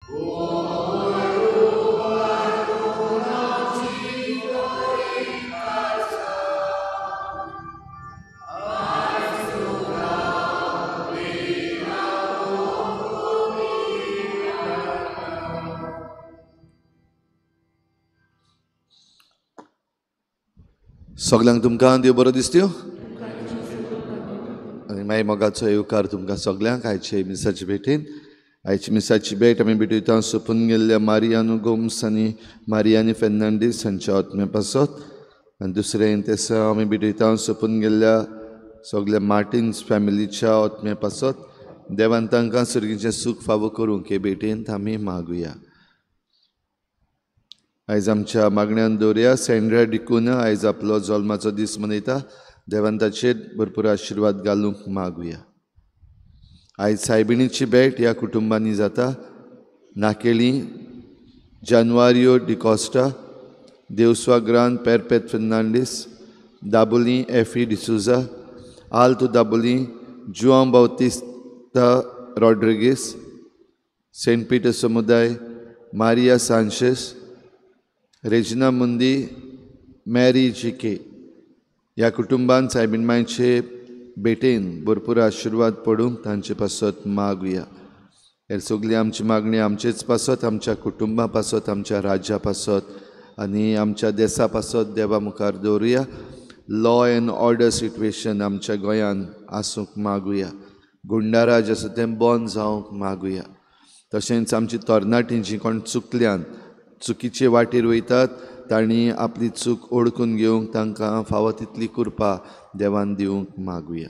सगळ्यांक तुमकां देव बरो दिसत्यो आनी मागीर मोगाचो येवकार तुमकां सगळ्यांक आयचे मिसाचे भेटेन. आयची मिसाची भेट आमी भेटयता सोपून गेल्ल्या मारियानो गोम्स आनी मारियानी फेर्नांडीस हांच्या आत्म्या पासत आनी दुसरें तेसा आमी भेटयता सोपून गेल्ल्या सगळ्या मार्टिन्स फॅमिलीच्या आत्म्या पासत. देवान तांकां सर्गीचें सूख फावो करूंक हे भेटेंत आमी मागुया. आयज आमच्या मागण्यान दवरया सेंड्रा डिकुना आयज आपलो जल्माचो दीस मनयता. देवान ताचेर भरपूर आशिर्वाद घालूंक मागुया. आयज सायबिणीची भेट ह्या कुटुंबांनी जाता. नाकेली जानुआरियो डिकॉस्टा, देवस्वा पेरपेत फेर्नांडीस, दाबोली एफी डिसुजा, आल्तो दाबोली, जुआंव बाउतिस्ता रॉड्रिगीस, सेंट पीटर समुदाय, मारिया सांशेस, रेजिना मुंदी, मॅरी जी के ह्या कुटुंबान सायबीण मांयचे भेटेन भरपूर आशिर्वाद पडूंक तांचे पासत मागुया. हे सगळी आमची मागणी आमचेच पासत, आमच्या कुटुंबा पासत, आमच्या राज्या पासत आनी आमच्या देसा पासत देवा मुखार दवरुया. लॉ एन्ड ऑर्डर सिट्युएशन आमच्या गोंयान आसूंक मागुया. गुंडाराज आसा तें बंद जावंक मागुया. तशेंच आमची तरणाटीं जीं कोण चुकल्यान चुकीचे वाटेर वयतात तांणी आपली चूक ओळखून घेवंक तांकां फावो तितली कृपा देवान दिवंक मागुया.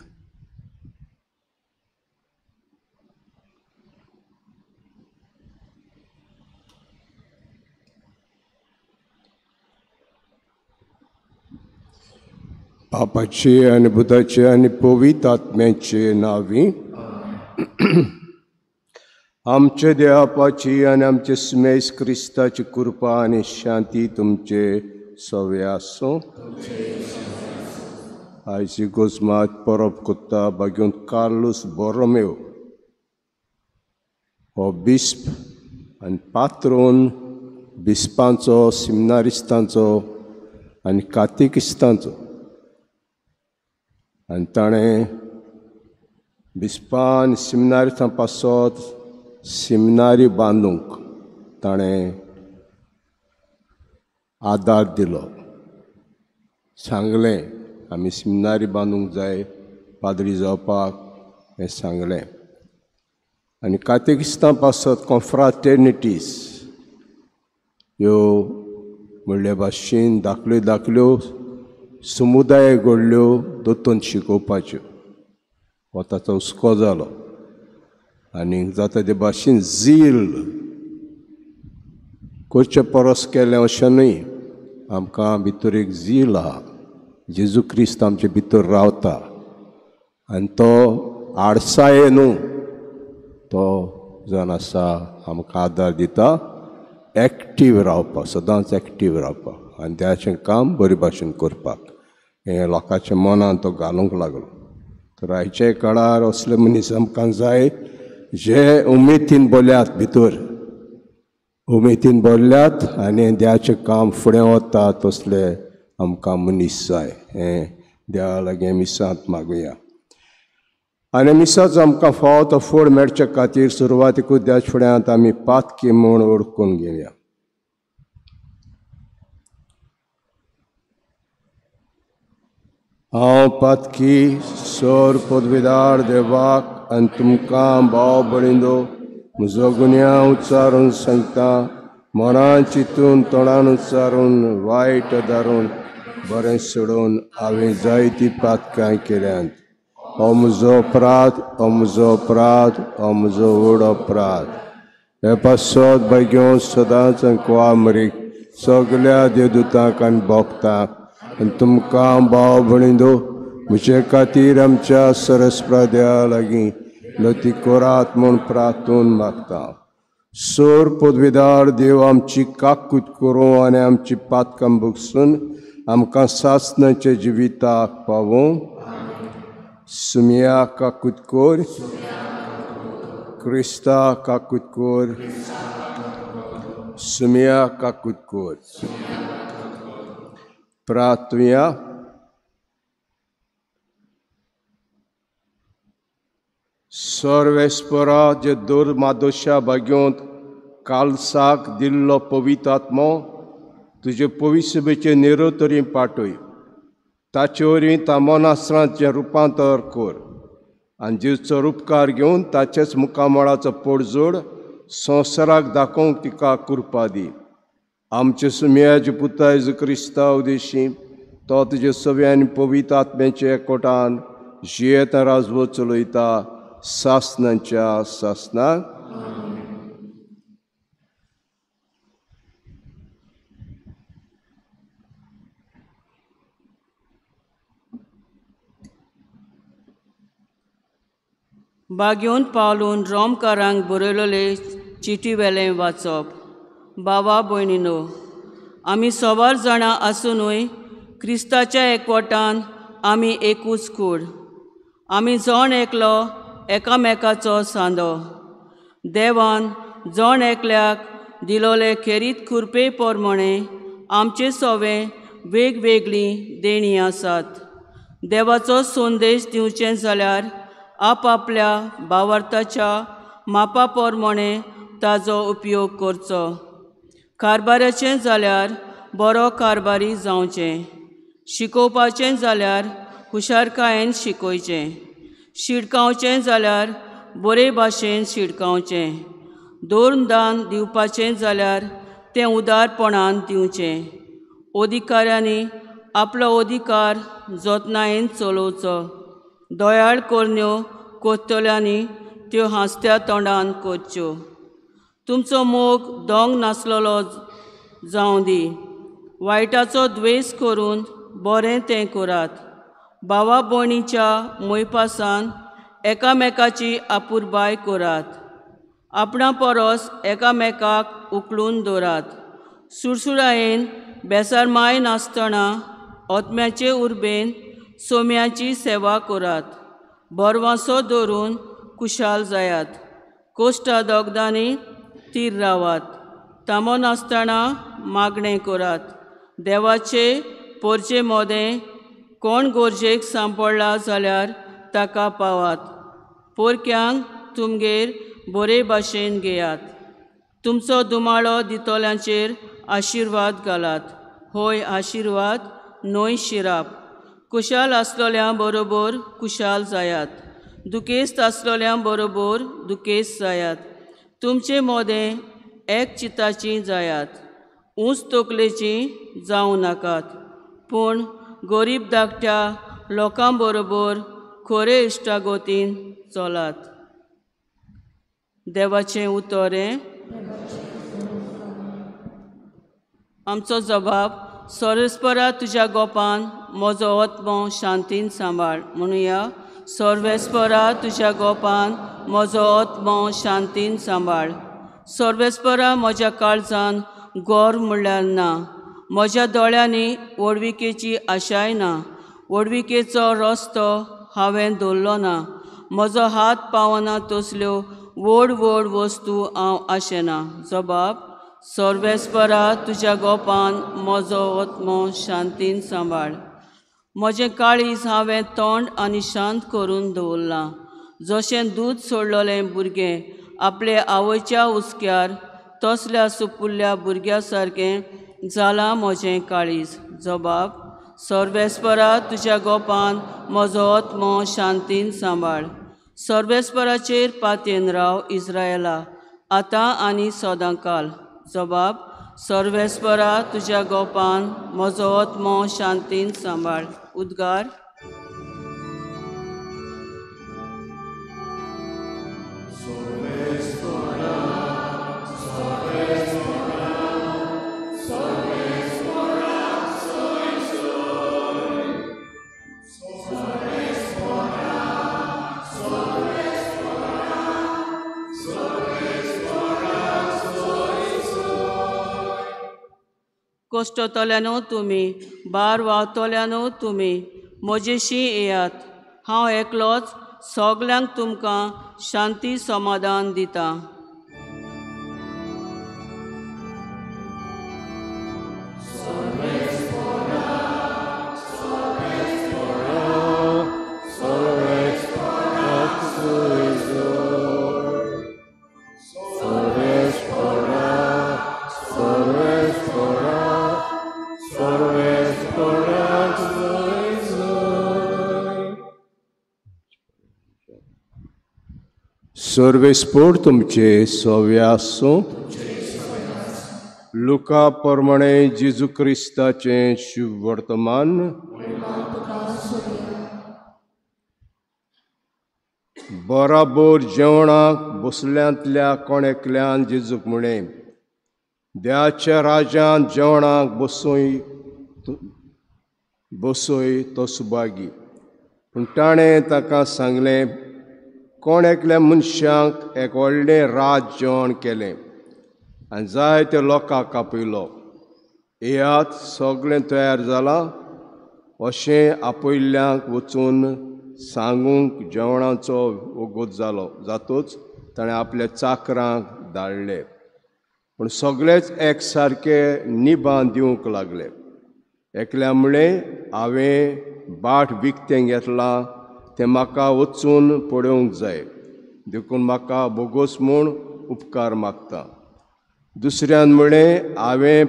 बापाचे आनी पुताचे आनी पवित्र आत्म्याचे नांवी आमचे देवाची आनी आमचे स्मेस क्रिस्ताची कृपा आनी शांती तुमचे सवे आसूं. आयची गोजमात परब कोत्ता बागेवन कार्लूस बोरोमेव हो बिस्प आनी पात्रोन बिस्पांचो, सिमनारिस्तांचो आनी कातिकिस्तांचो आनी ताणें बिस्पान सिमनारिस्तां पासत सिमनारी बांदूंक ताणें आदार दिलो. सांगलें आमी सिमनारी बांदूंक जाय पाद्री जावपाक हें सांगलें. आनी कातेकिस्तां पासत कॉन्फ्राटर्निटीज ह्यो म्हणल्या भाशेन धाकल्यो धाकल्यो समुदाय घडल्यो दोतोन शिकोवपाच्यो. हो ताचो हुस्को जालो आनी जाता ते भाशेन झील करचे परस केलें अशें न्हय, आमकां भितर एक झील आहा. जेजू क्रिस्त आमचे भितर रावता आनी तो आडसाये न्हू, तो जावन आसा आमकां आदार दिता एक्टीव रावपाक, सदांच एक्टीव रावपाक आनी त्याचें काम बरे भाशेन करपाक हें लोकांच्या मनान तो घालूंक लागलो. तर आयच्या काळार असले मनीस आमकां जाय जे उमेदीन बोल्यात, भितर उमेदीन बोल्ल्यात आनी देवाचें काम फुडें वता तसले आमकां मनीस जाय. हें देवा लागीं मिसांत मागुया. आनी मिसाचो आमकां फावो तो फोड मेळचे खातीर सुरवातीकूच देवाच्या फुड्यांत आमी पातकी म्हूण वळखून घेवया. हांव पातकी सोर पदवीदार देवाक आनी तुमकां भाव भयणींनो म्हजो गुन्यांव उच्चारून सांगता. मनान चिंतून तोंडान उच्चारून वायट धारून बरें सोडून हांवें जायतीं पातकां केल्यांत. हो म्हजो अपराध, हो म्हजो अपराध, हो म्हजो व्हड अपराध. हे पासत भाग्योवन सदांच कुवामरीक सगल्या देवदूतांक आनी भोगतांक आनी तुमकां भाव भयणींनो म्हजे खातीर आमच्या सरस्प्रा देवा लागीं लती कोरात म्हूण प्रार्थून मागता. सोर पदवीदार देव आमची काकूत करूं आनी आमची पातकां भोगसून आमकां सासणाच्या जिविताक पावूं. सुमिया काकूत कोर, क्रिस्ता काकूत कोर, सुमिया काकूत कर. प्रार्थुया. सर्वेस्परा जे दोर मादोशा भाग्योंत कालसाक दिल्लो पवित्र आत्मो तुजे पविसभेचे नेरो तरी पाटय, ताचे वरवीं तामोनास्त्रांचें रुपांतर कर आनी जिवचो उपकार घेवन ताचेच मुखामळाचो पोडजोड संवसाराक दाखोवंक तिका कृपा दी. आमचे सुमयाचे पुता जेजू क्रिस्ता उदेशी तो तुजे सवे आनी पवित्र आत्म्याचे एकवटान जियेता राजवट चलयता सासनाच्या सासनाक. बागेवन पावलून रोमकारांक बरयलेले चिटी वेलें वाचप. बाबा भयणीनो, आमी सवार जाणां आसुनूय क्रिस्ताच्या एकवटान आमी एकूच कूड. आमी जण एकलो एकामेकाचो सांदो. देवान जण एकल्याक दिलोले खेरीत खुरपे प्रमाणे आमचे सोवे वेगवेगळीं देणीं आसात. देवाचो संदेश दिवचें जाल्यार आपआपल्या भावार्थाच्या मापा प्रमाणे ताजो उपयोग करचो. कारबाराचें जाल्यार बरो कारबारी जावचें, शिकोवपाचें जाल्यार हुशारकायेन शिकोवचें, शिडकावचें जाल्यार बरे भाशेन शिडकावचें, दोन दान दिवपाचें जाल्यार तें उदारपणान दिवचें. अधिकाऱ्यांनी आपलो अधिकार जतनायेन चलोवचो. दयाळ करण्यो करतल्यांनी त्यो हांसत्या तोंडान करच्यो. तुमचो मोग दोंग नासलेलो जावं दी. वायटाचो द्वेस करून बरें तें करात. भावा भयणीच्या मोयपासान एकामेकाची आपुरबाय करात. आपणा परस एकामेकाक उखलून दवरात. सुरसुरायेन बेसारमाय नासतना आत्म्याचे उर्बेन सोम्याची सेवा करात. भरवासो दवरून कुशाल जायात. कोश्टा दोगदांनी तीर रावात. तांबो नासतना मागणें करात. देवाचे पोरचे मोदें कोण गरजेक सांपडला जाल्यार ताका पावात. पोरक्यांक तुमगेर बरे भाशेन घेयात. तुमचो दुमाळो दितल्यांचेर आशिर्वाद घालात. होय आशिर्वाद न्हय शिराप. कुशाल आसलोल्यां बरोबर कुशाल जायात. दुखेस्त आसलोल्यां बरोबर दुखेस्त जायात. तुमचे मोदें एक चिताची जायात. ऊंच तकलेची जावं नाकात, पूण गरीब धाकट्या लोकां बरोबर खरे इश्टागतीन चलात. देवाचें उतर हें. आमचो जबाब सर्वेस्परा तुज्या गोपान म्हजो आत्मो शांतीन सांबाळ. म्हणुया, सर्वेस्परा तुज्या गोपान म्हजो आत्मो शांतीन सांबाळ. सर्वेस्परा म्हज्या काळजान गोर म्हणल्यार ना, म्हज्या दोळ्यांनी व्हडविकेची आशाय ना. व्हडविकेचो रस्तो हांवें दवरलो ना, म्हजो हात पावना तसल्यो व्हड व्हड वस्तू हांव आशेना. जबाब सर्वेस्परा तुज्या गोपान म्हजो आत्मो शांतीन सांबाळ. म्हजें काळीज हांवें तोंड आनी शांत करून दवरलां. जशें दूद सोडलेलें भुरगें आपले आवयच्या हुस्क्यार तसल्या सुपुल्ल्या भुरग्या सारकें जालां म्हजें काळीज. जबाब सर्वेस्परा तुज्या गोपान म्हजो आत्मो शांतीन सांबाळ. सर्वेस्पराचेर पातयेन राव इस्रायला, आतां आनी सदांकाल. जबाब सर्वेस्परा तुज्या गोपान म्हजो आत्मो शांतीन सांबाळ. उद्गार. कश्टतल्यानो तुमी, भार वावतल्यानो तुमी, म्हजेशी येयात. हांव एकलोच सगल्यांक तुमकां शांती समाधान दितां. सर्वेस्पोर तुमचे सव्या आसूं. लुका प्रमाणे जेजू क्रिस्ताचें शुभ वर्तमान. बराबर जेवणाक बसल्यांतल्या कोण एकल्यान जेजूक म्हळें, देवाच्या राज्यांत जेवणाक बसय तो सुभागी. पूण ताणें ताका सांगलें, कोण एकल्या मनशाक एक व्हडलें रात जेवण केलें आनी जायते लोकांक आपयलो. येयात, सगळें तयार जालां अशें आपयल्ल्यांक वचून सांगूंक जेवणाचो वगत जालो जातूच ताणें आपल्या चाकरांक धाडले. पूण सगळेच एक सारके निबां दिवंक लागले. एकल्या म्हळें, हांवें बाट विकतें घेतलां तें म्हाका वचून पळोवंक जाय, देखून म्हाका बोगोस म्हूण उपकार मागता. दुसऱ्यान म्हळें, हांवें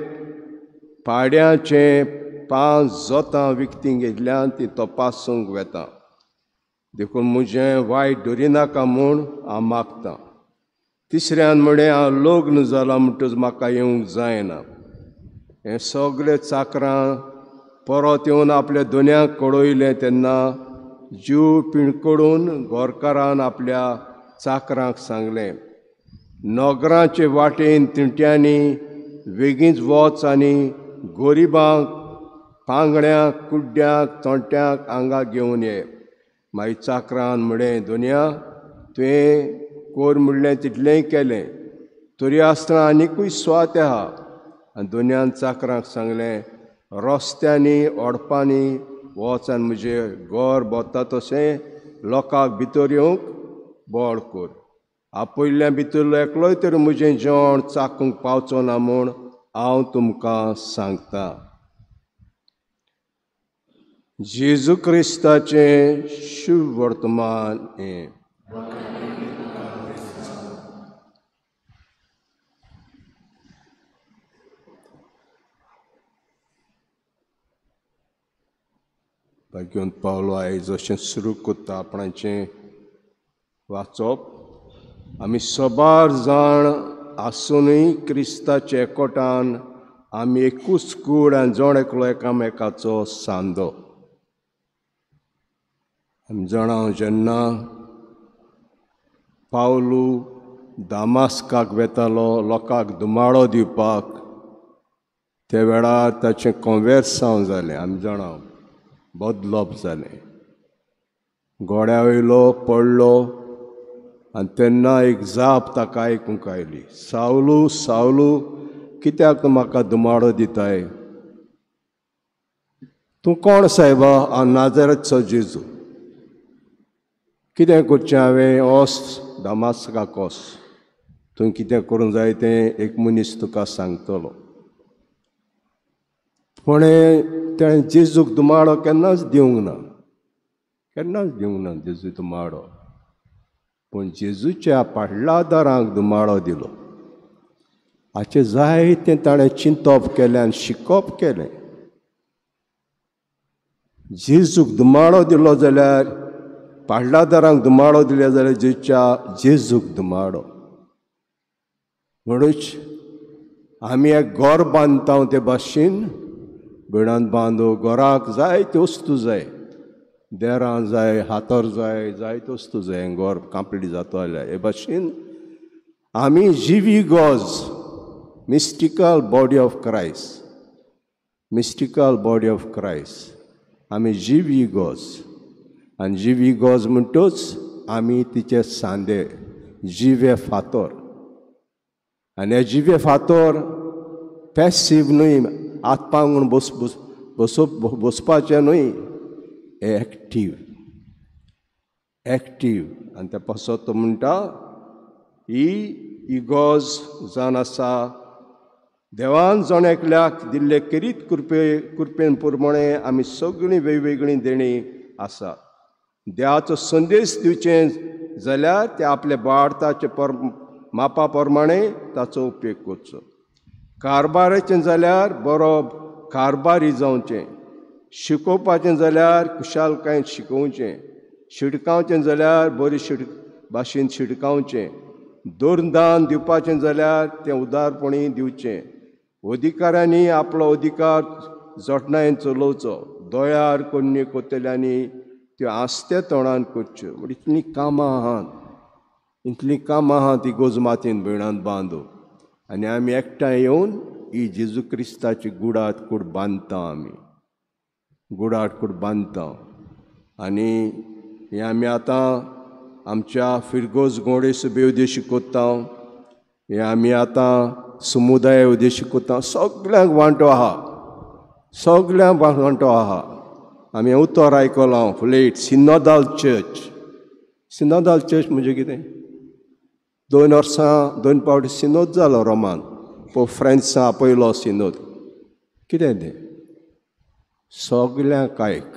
पाड्याचें 5 जोतां विकतीं घेतल्यान ती तपासूंक वेता, देखून म्हजें वायट धरिनाका म्हूण हांव मागता. तिसऱ्यान म्हळें, हांव लग्न जालां म्हणटच म्हाका येवंक जायना. हें सगळे चाकरां परत येवन आपल्या दोन्याक कळयलें तेन्ना जीव पिणकडून गोरकारान आपल्या चाकरांक सांगलें, नगराचे वाटेन तिंट्यांनी वेगींच वच आनी गरिबांक, पांगड्यांक, कुड्ड्यांक, तोंट्यांक हांगा घेवन ये. मागीर चाकरान म्हळें, दोनया, तुवें कोर म्हणलें तितलेंय केलें, तरी आसतना आनिकूय स्वात आहा. आनी दोनयान चाकरांक सांगलें, रस्त्यांनी ओडपांनी वच आनी म्हजें घर भरता तशें लोकांक भितर येवंक बळ कर. आपयल्ल्या भितरलो एकलोय तरी म्हजें जेवण चाकूंक पावचो ना म्हूण हांव तुमकां सांगता. जेजू क्रिस्ताचें शुभ वर्तमान हें. भाग्यवंत पावलो आयज अशें सुरू करता आपणाचें वाचप. आमी सबार जाण आसुनूय क्रिस्ताच्या एकवटान आमी एकूच कूड आनी जण एकलो एकामेकाचो सांदो. आमी जाणा, जेन्ना पावलू दामास्काक वेतालो लोकांक धुमाळो दिवपाक, त्या वेळार ताचें कोंवेर्सांव जालें. आमी जाणा, बदलप जालें. घोड्या वयलो पडलो आनी तेन्ना एक जाप ताका आयकूंक आयली, सावलू सावलू कित्याक तूं म्हाका धुमाडो दिताय? तूं कोण सायबा? हांव नाजरेतचो जेजू. कितें करचें हांवें? ओस दामास्काक ओस, तूं कितें करूंक जाय तें एक मनीस तुका सांगतलो. पूण तेणें जेजूक धुमाडो केन्नाच दिवंक ना, केन्नाच दिवंक ना जेजू धुमाडो. पूण जेजूच्या पाडलादारांक धुमाडो दिलो. हाचें जायतें ताणें चिंतप केलें आनी शिकप केलें. जेजूक धुमाडो दिलो जाल्यार, पाडलादारांक धुमाडो दिलो जाल्यार जेजूच्या जेजूक धुमाडो. म्हणूच आमी एक घर बांदता ते भाशेन बिणान बांदू, घराक जायत्यो वस्तू जाय, देरां जाय, हातर जाय, जायत्यो वस्तू जाय, घर कंप्लीट जाता जाल्यार. हे भाशेन आमी जिवी gauge, mystical body of Christ, mystical body of Christ. आमी जिवी गॉज आनी जिवी गॉज म्हणटूच आमी तिचे सांदे, जिवे फातर. आनी हे जिवे फातर पॅसीव न्हय, हात पांगून बस बस बसप बसपाचें न्हय, हे एक्टीव एक्टीव. आनी त्या पासत तो म्हणटा, ही इगोज जावन आसा देवान जण एकल्याक दिल्ले केरीत कृपेन प्रमाणे आमी सगळीं वेगवेगळीं देणीं आसा. देवाचो संदेश दिवचें जाल्यार ते आपल्या बाळताचे मापा प्रमाणे ताचो उपेग करचो. कारबाराचें जाल्यार बरो कारबारी जावचें, शिकोवपाचें जाल्यार खुशालकायेन शिकोवचें, शिडकावचें जाल्यार बरी भाशेन शिडकावचें, दोरदान दिवपाचें जाल्यार तें उदारपणी दिवचें. अधिकाऱ्यांनी आपलो अधिकार जतनायेन चलोवचो, दयार कोन्य कोतल्यांनी त्यो आस्ते तोंडान करच्यो. म्हणजे इतलीं कामां आहात, इतलीं कामां आहा ती गोजमातीन भयणांत बांदू. आनी आमी एकठांय येवन ही जेजू क्रिस्ताची गुडात कूड बांदता, आमी गुडाट कूड बांदता. आनी हें आमी आतां आमच्या फिरगोज गोडे सुबे उद्देशी कोत्ता, हें आमी आतां समुदाय उद्देशी कोत्ता. सगल्यांक वांटो आहा, सगल्यांक वांटो आहा. आमी उतर आयकलां फुलेट सिनोदाल चर्च. सिनोदाल चर्च म्हणजे कितें? 2 वर्सां 2 पावटी सिनोद जालो रोमान, पो फ्रेंड्सां आपयलो सिनोद. कितें तें? सगल्यांक आयक,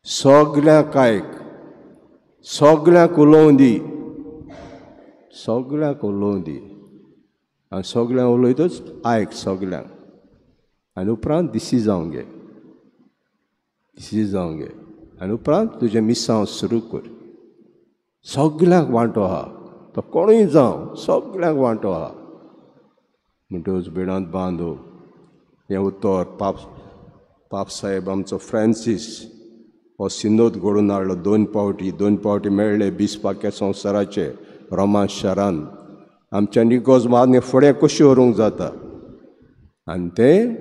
सगल्यांक आयक, सगल्यांक उलोवं दी, सगल्यांक उलोवं दी. आनी सगल्यांक उलयतच आयक सगल्यांक, आनी उपरांत दिसी जावंक गे, दिसी जावंक गे, आनी उपरांत तुजें मिसांव सुरू कर. सगल्यांक वांटो आहा, तो कोणूय जावं, सगल्यांक वांटो आहा. म्हणटकच बिणांत बांदू हें उतर पाप साहेब आमचो फ्रांसीस हो सिनोद घडोवन हाडलो. 2 पावटी, 2 पावटी मेळ्ळे बिस्पाच्या संवसाराचे रोमा शारान. आमच्या निगोज मागणी फुडें कशी व्हरूंक जाता, आनी तें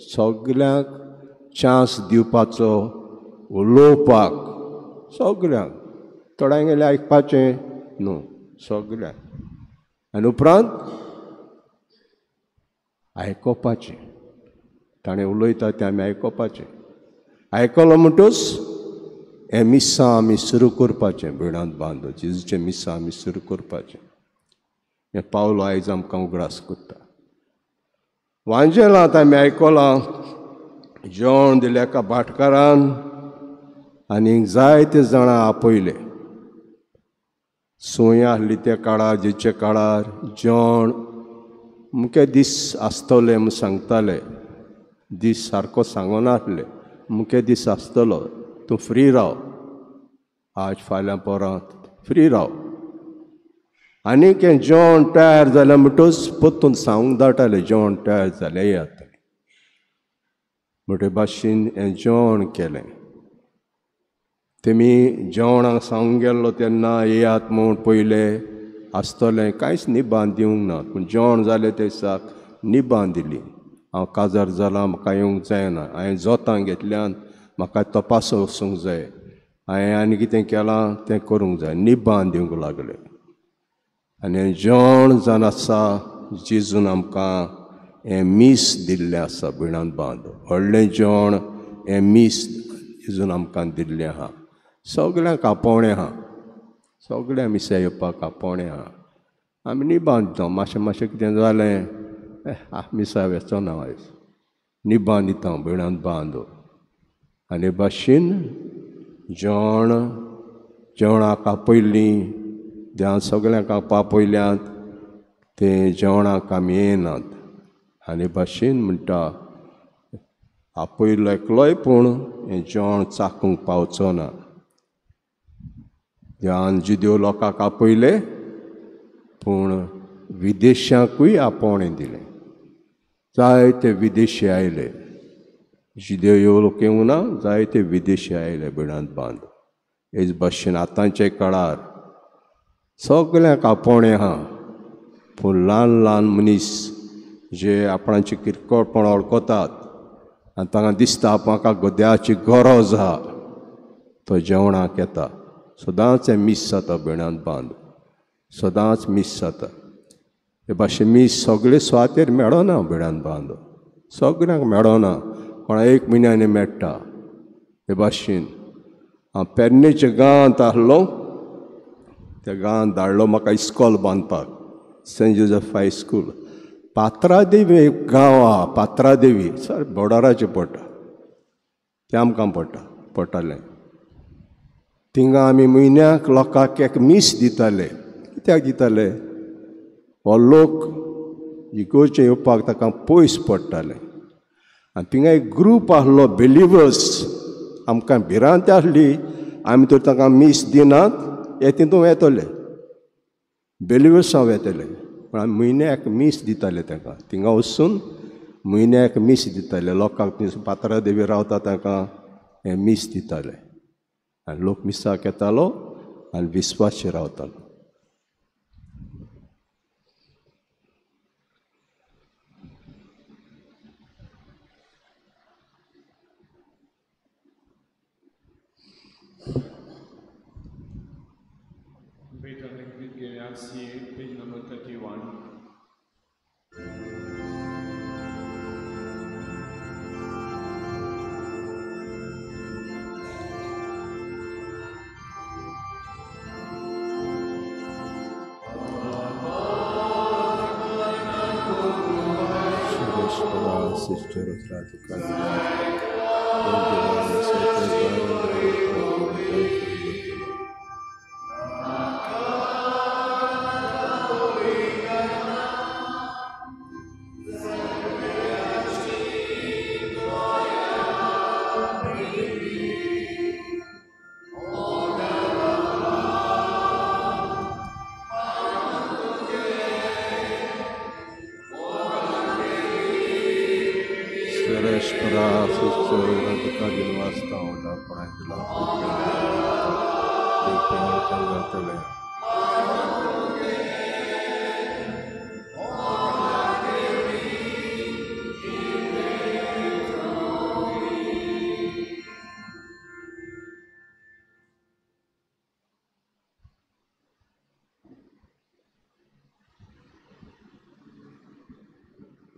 सगल्यांक चान्स दिवपाचो उलोवपाक, सगल्यांक, थोड्यांक गेल्यार आयकपाचें न्हू, सगल्यांक. आनी उपरांत आयकोपाचें, ताणें उलयता तें आमी आयकोपाचें. आयकलो म्हणटूच हें मिसां आमी सुरू करपाचें, भयणांत बांदू जेजूचें मिसां आमी सुरू करपाचें. हें पावलो आयज आमकां उगडास करता. वांजेलांत आमी आयकलां जेवण दिलें एका भाटकारान आनी जायते जाणां आपयले. सोय आसली त्या काळार, जेच्या काळार जेवण मुखे दीस आसतले म्हूण सांगताले, दीस सारको सांगनासले, मुखे दीस आसतलो, तूं फ्री राव, आज फाल्यां परां फ्री राव. आनीक हें जेवण तयार जालें म्हणटच परतून सांगूंक धाडटाले, जेवण तयार जालें येयात. म्हणटे भाशेन हें जेवण केलें. तेमी जेवणाक सांगूंक गेल्लो तेन्ना येयात म्हूण पयलें आसतलें, कांयच निबान दिवंक ना, पूण जेवण जालें ते दिसाक निबान दिली. हांव काजार जालां, म्हाका येवंक जायना, हांवें जोतां घेतल्यान म्हाका तपास वचूंक जाय, हांवें आनी कितें केलां तें करूंक जाय, निबान दिवंक लागले. आनी जेवण जावन आसा जेजून आमकां हें मीस दिल्लें आसा, भयणांत बांद व्हडलें जेवण हें मीस जेजून आमकां दिल्लें आहा. सगल्यांक आपोवणें आहा, सगळ्या मिसा येवपाक आपोवणें आहा. आमी निबान दिता, मातशें मातशें कितें जालें मिसा वचो ना आयज, निबान दिता भयणांत बांद. आनी भाशेन जेवण जेवणाक आपयलीं, देवान सगल्यांक आपयल्यांत, तें जेवणाक आमी येनात. आनी भाशेन म्हणटा आपयलो एकलोय पूण हें जेवण चाकूंक पावचो ना. देवान जिदेव लोकांक आपयले पूण विदेशांकूय आपोवणें दिलें. जायते विदेशी आयले, जिदेव लोक येवंक ना, जायते विदेशी आयले भयणांत बांद. हेच भाशेन आतांच्या काळार सगल्यांक आपोवणें आहा, पूण ल्हान ल्हान मनीस जे आपणाचें किरकोळपण वळखतात आनी तांकां दिसता म्हाका देवाची गरज आहा, तो जेवणाक येता. सदांच हें मीस जाता भयणांत बांद, सदांच मीस जाता. हे भाशेन मीस सगळे सुवातेर मेळना भयणांत बांद, सगळ्यांक मेळना, कोणा 1 म्हयन्यानी मेळटा. हे भाशेन हांव पेडणेच्या गांवांत आसलो, त्या गांवांत धाडलो म्हाका इस्कॉल बांदपाक, सेंट जोजफ हाय स्कूल. पात्रादेवी एक गांव आहा, पात्रादेवी सर बॉर्डराचेर पडटा, तें आमकां पडटा पडटालें. थिंगा आमी म्हयन्याक लोकांक एक मीस दिताले. कित्याक दिताले? हो लोक इगोर्जे येवपाक ताका पयस पडटालें. आनी थिंगा एक ग्रूप आहलो बिलिवर्स, आमकां भिरांत आहली आमी तर तांकां मीस दिनात हे तितून वेतले बिलिवर्सां वेतले. पूण आमी म्हयन्याक मीस दिताले तांकां, थिंगा वचून म्हयन्याक मीस दिताले लोकांक. पात्रादेवी रावता तांकां हें मीस दिताले आनी लोक मिसाक येतालो आनी विस्वाशी रावतालो. Page number 31.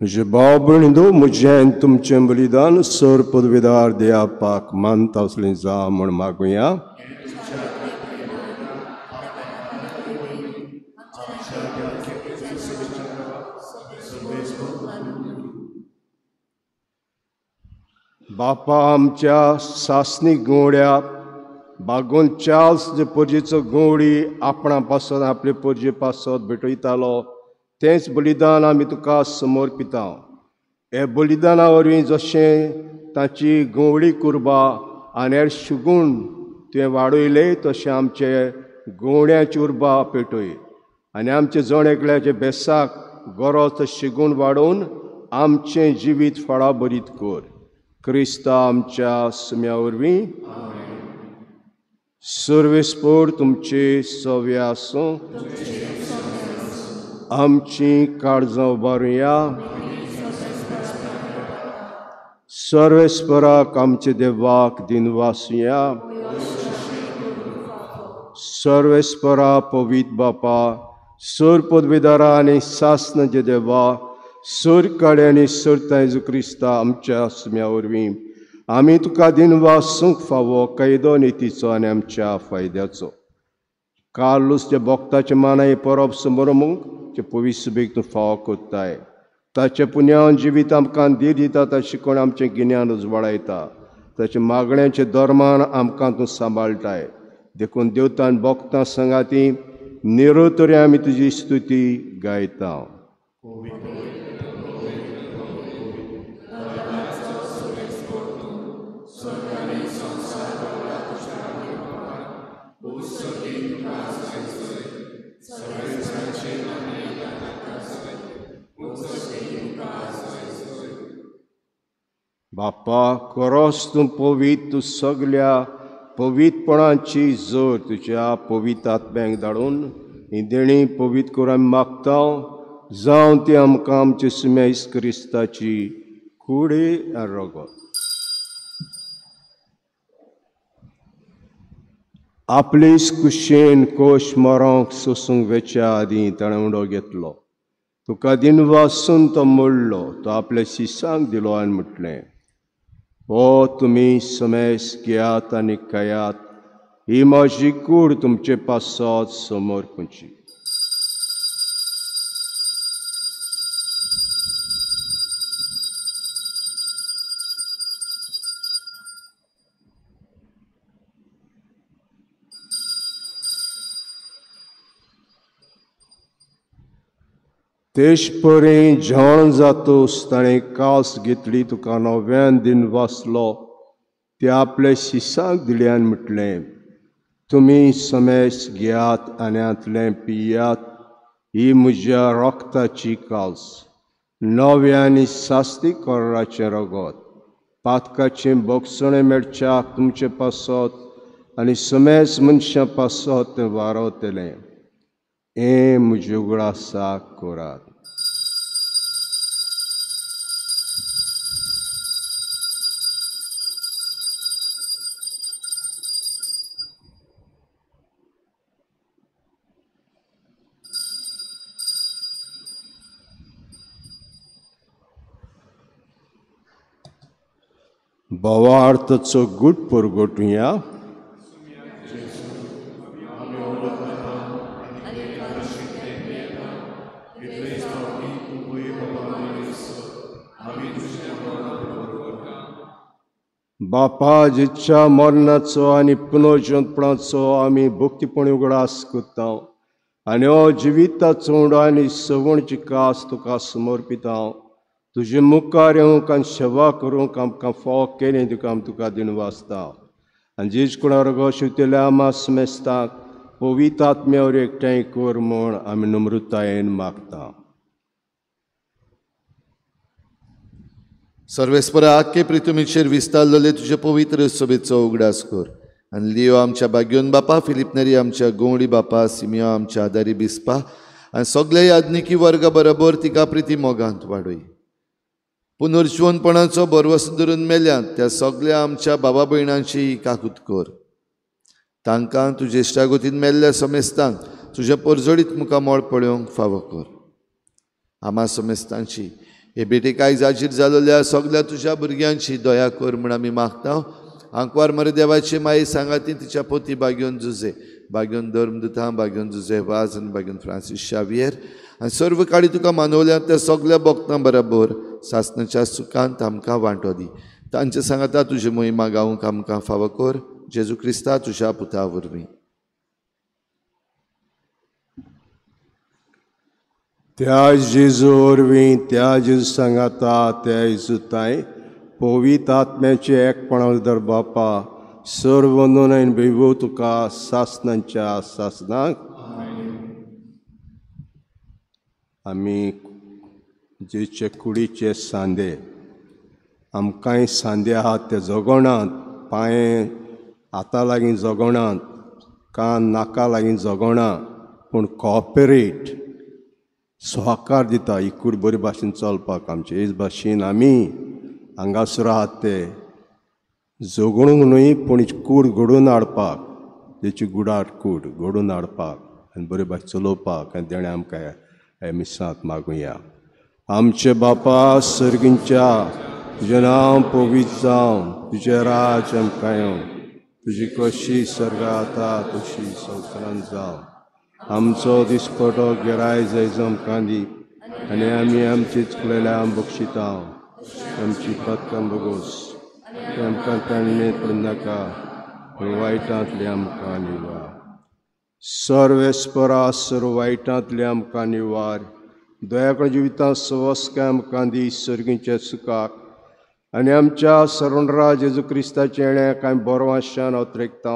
म्हजे भाव भयणींनो, म्हजें तुमचें बलिदान सर पदवीदार देवाक मानता असलें जावं म्हूण मागुया. बापा आमच्या सासणी गवड्या बागोन चार्ल्स जे परजेचो गवडी आपणा पासत आपले परजे पासत भेटयतालो तेंच बलिदान आमी तुका समर्पिता. हे बलिदाना वरवीं जशें ताची गवळी कुरबा आनी हेर शुगूण तुवें वाडयले तशें आमचे गवळ्याची उर्बा पेटय आनी आमचे जण एकल्याचे बेसाक गरज शिगूण वाडोवन आमचें जिवीत फळाभरीत कर. क्रिस्ता आमच्या सुम्या वरवीं. सर्वेस्पोर तुमचे सव्य आसूं. आमची काळजां उबारुया. सर्वेस्पराक आमचे देवाक दिनवासुया. सर्वेस्परा पवित्र बापा, सर पदवीदारा आनी सासनाचे देवा, सर काडे आनी सर जेजू क्रिस्ता आमच्या सुम्या वरवीं आमी तुका दिनवासूंक फावो कायदो नितीचो आनी आमच्या फायद्याचो. कार्लूस जे भक्ताचे मानाय परब समरमूंक जे पवित्र सुबेक तूं फावो करताय, ताचे पुण्यान जिवीत आमकां धीर दिता, ताचें शिकवण आमचें गिन्यान उजवाडायता, ताचे मागण्याचे धर्मान आमकां तूं सांबाळटाय. देखून देवतान भक्तां संगाती निरोतरी आमी तुजी स्तुती गायता. बापा खरोच तूं पवित्र, तूं सगल्या पवित्रपणाची जोर तुज्या पवित्र आत्म्याक धाडून ही देणी पवित्र करून आमी मागता, जावं ती आमकां आमचे सुम्या येसू क्रिस्ताची कुडी आनी रगत. आपलेच कुशेन कोश मरोंक सोसूंक वेच्या आदीं ताणें उडो घेतलो, तुका दिनवासून तो मोडलो, तो आपल्या शिसांक दिलो आनी म्हटलें, हो तुमी समेस घेयात आनी खायात, ही म्हजी कूड तुमचे पासत समर्पणची. तेश परी जेवण जातूस ताणें कास घेतली तुका नव्यान दिन वाचलो ते आपले शिसांक दिले आनी म्हटलें तुमी समेस घेयात आनी हांतलें पियात ही म्हज्या रोगताची कास नव्या आनी सास्ती कोराचें रगत पातकाचें बोगसणें मेळच्याक तुमचे पासत आनी समेस मनशां पासत तें वारवतलें हें म्हज्या उगडासाक करात. भावार्थाचो गूट परगटुया. बापा जिच्या मरणाचो आनी पुनर्जनपणाचो आमी भक्तीपणी उगडास करता आनी हो जिविताचो उंडो आनी सवणची कास तुका समर्पिता. तुजे मुखार येवंक आनी सेवा करूंक आमकां फावो केलें तुका आमी तुका दिवन वाचता आनी जेज कोणा रगो शिवतल्या आमा समेस्ताक पवित्र आत्म्यावर एकठांय कर म्हूण आमी नम्रतायेन मागता. सर्वेस्परा आख्खे प्रितुमीचेर विस्तारलेले तुजे पवित्र सभेचो उगडास कर आनी लियो आमच्या बाग्योन बापा, फिलीप नेरी आमच्या गोवडी बापा, सिमियो आमच्या आदारी बिस्पा आनी सगळे याज्ञिकी वर्गा बरोबर तिका प्रिती मोगांत वाडय. पुनर्जिवनपणाचो भरवस धरून मेल्यात त्या सगळ्या आमच्या बाबा भयणांची काकूत कर. तांकां तुजे इश्टागतीन मेल्ल्या समेस्तांक तुज्या परजळीत मुखामळ पळोवंक फावो कर. आमा समेस्तांची हे भेटेक आयज हाजीर जाल्ल्या सगळ्या तुज्या भुरग्यांची दया कर म्हूण आमी मागता. आंकवार मरे देवाची माई सांगाती तिच्या पोती बाग्योन जुजे, बाग्योन धर्मदुतां, बाग्योन जुजे वाज आनी बाग्योन फ्रांसीस शावियर आनी सर्व काळी तुका मानवल्या त्या सगळ्या भक्तां बरोबर सासणाच्या सुखांत आमकां वांटो दी. तांचे सांगाता तुजी मोहिमा गावंक आमकां फावो कर. जेजू क्रिस्ता तुज्या पुता वरवीं. त्या जेजू वरवीं, त्या जेजू सांगाता, त्या जेजू ताय पवित्र आत्म्याचे एकपणा दर बापा सर्व नोन बेवो तुका सासनाच्या सासनाक. आमी जेचे कुडीचे सांदे आमकांय सांदे आहात ते जगोणात, पांये हाता लागीं जगोणात, कान नाका लागीं जगोणा, पूण कॉपरेट सहकार दिता ही कूड बरे भाशेन चलपाक. आमचे हेच भाशेन आमी हांगासर आहात ते जगणूंक न्हय पूण कूड घडोवन हाडपाक, तेची गुडाट कूड घडोवन हाडपाक आनी बरे भाशेन चलोवपाक आनी देणें आमकां हे मिसांत मागुया. आमचे बापा सर्गींच्या तुजें नांव पवित्र जावं, तुजें राज आमकां येवं, तुजी कशी सर्गां जाता तशी संवसारांत जावं. आमचो दिसपटो गिराय जायचो आमकां दी आनी आमी आमची चुकलेल्या बक्षिता. आमची पदकां बगोस आमकां ताणें पडनाका वायटांतले आमकां निवार. सर्वेस्परा सर्व वायटांतले आमकां निवार. दयाकळ जिवितांत सवस्काय आमकां दी सर्गीच्या सुखाक आनी आमच्या सरणराज जेजू क्रिस्ताचें येणें कांय बरो आशान अत्रेकता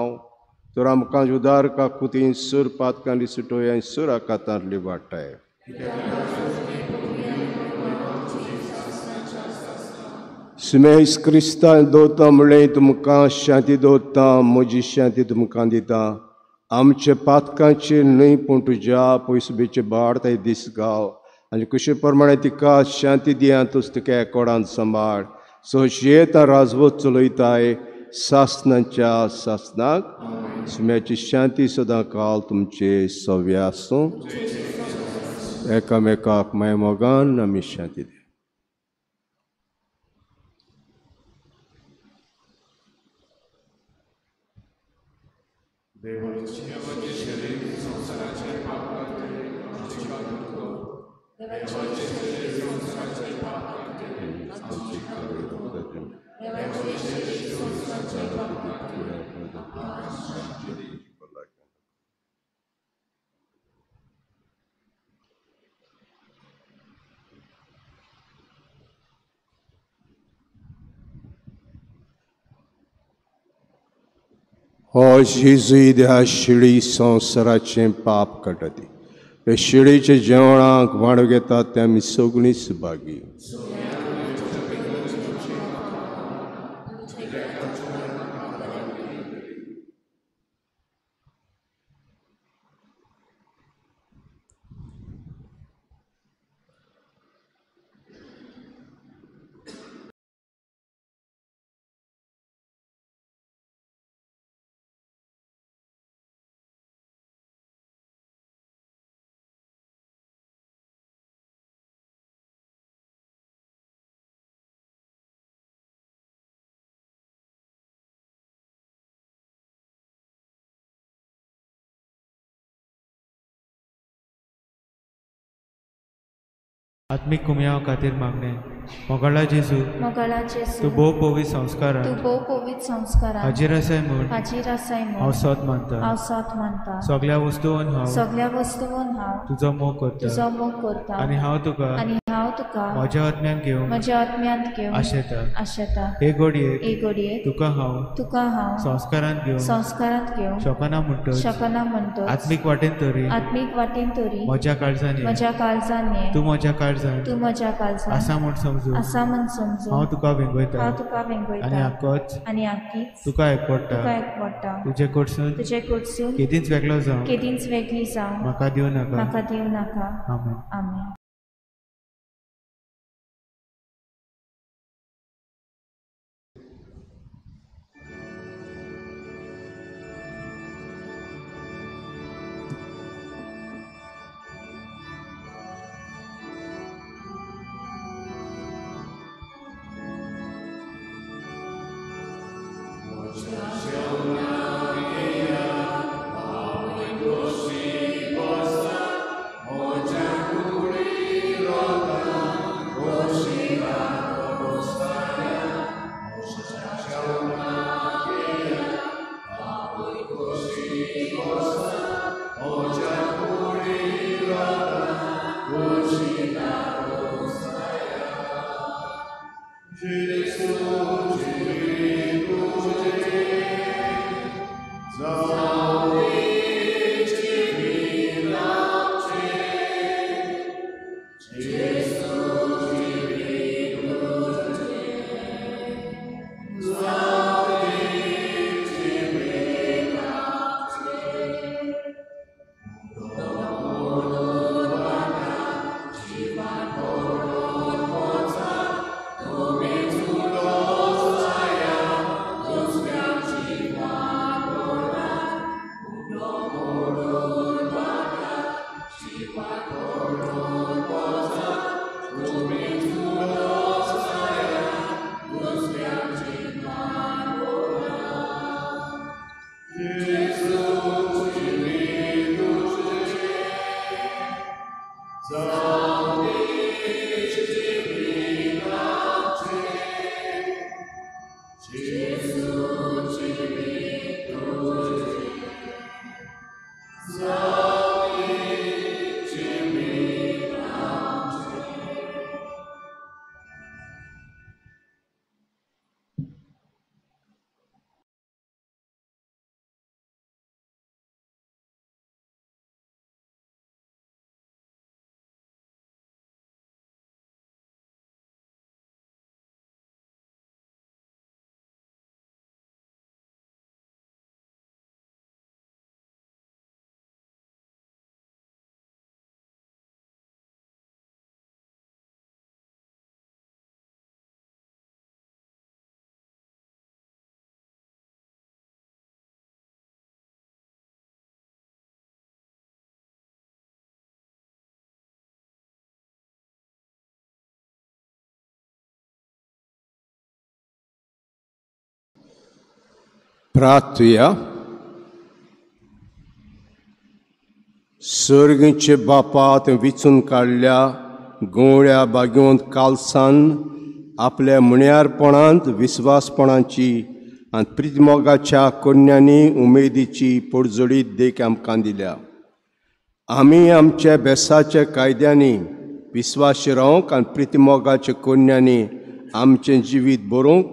तर आमकां उदार काकुतीन सूर पातकांनी सुटोय आनी सूर आकातांतली वाडटाय. सुमेस क्रिस्तान दवरता म्हणलें तुमकां शांती दवरता, म्हजी शांती तुमकां दिता. आमचे पातकांचेर न्हय पूण तुज्या पयसुबेचे बाड दीस गाव आनी कशे प्रमाणे तिका शांती दिया तूच तिका एकोडान सांबाळ. सोशयेता राजवत चलयताय सासनाच्या सासनाक. सुम्याची शांती सदां काल तुमचे सव्या आसूं. एकामेकाक माय मोगान आमी शांती दिया. देवाचे शरीर संवसाराचे पाप काडटे, आमची काकूत कर. देवाचे शरीर संवसाराचे पाप काडटे, आमची काकूत कर. देवाचे शरीर संवसाराचे पाप काडटे, आमकां शांती दी. हो जेजू ह्या शिळी संवसाराचें पाप काडटा ती हे शिळीच्या जेवणाक वांटो घेतात ते आमी सगळींच भागी. आत्मिक कुमयाव खातीर मागणे. मोगाळा जेजू, तूं भोव पवित्र संस्कारांत हाजीर आसाय म्हूण हांव सत मानता. सगळ्या वस्तून हांव तुजो मोग करता आनी हांव तुका म्हज्या आत्म्यान घेवन आशेता. हे घडयेक तुका हांव संस्कारांत घेवंक शकना म्हणटच आत्मीक वाटेन तरी म्हज्या काळजान तूं म्हज्या काळजान आसा म्हूण समजून हांव तुका वेंगयता आनी आकच तुका एकवटा. तुजे कडसून केदींच वेगळो जावं म्हाका दिवं नाका. आमेन. प्रार्थुया. सर्गीचे बापा तें विचून काडल्या गोवळ्या बागेवंत कालसान आपल्या मुण्यारपणांत विस्वासपणाची आनी प्रितमोगाच्या कोन्यांनी उमेदीची पोडजोडीत देख आमकां दिल्या. आमी आमच्या बेसाच्या कायद्यांनी विस्वाशी रावंक आनी प्रितमोगाच्या कोन्यांनी आमचें जिवीत बरोवंक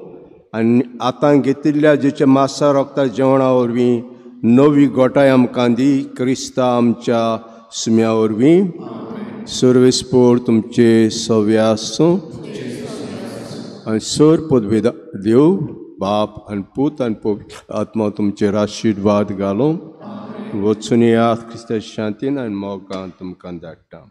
आनी आतां घेतिल्ल्या जेच्या मासा रोगता जेवणा वरवीं नवी गोटाय आमकां दी क्रिस्ता आमच्या सुम्या वरवीं. सर्वेस्पोर तुमचे सव्या आसूं आनी सर पदवेदा देव बाप आनी पूत आनी पवित्र आत्मा तुमचेर आशिर्वाद घालूं. वचून येयात क्रिस्ता शांतीन आनी मोगान तुमकां धाडटा.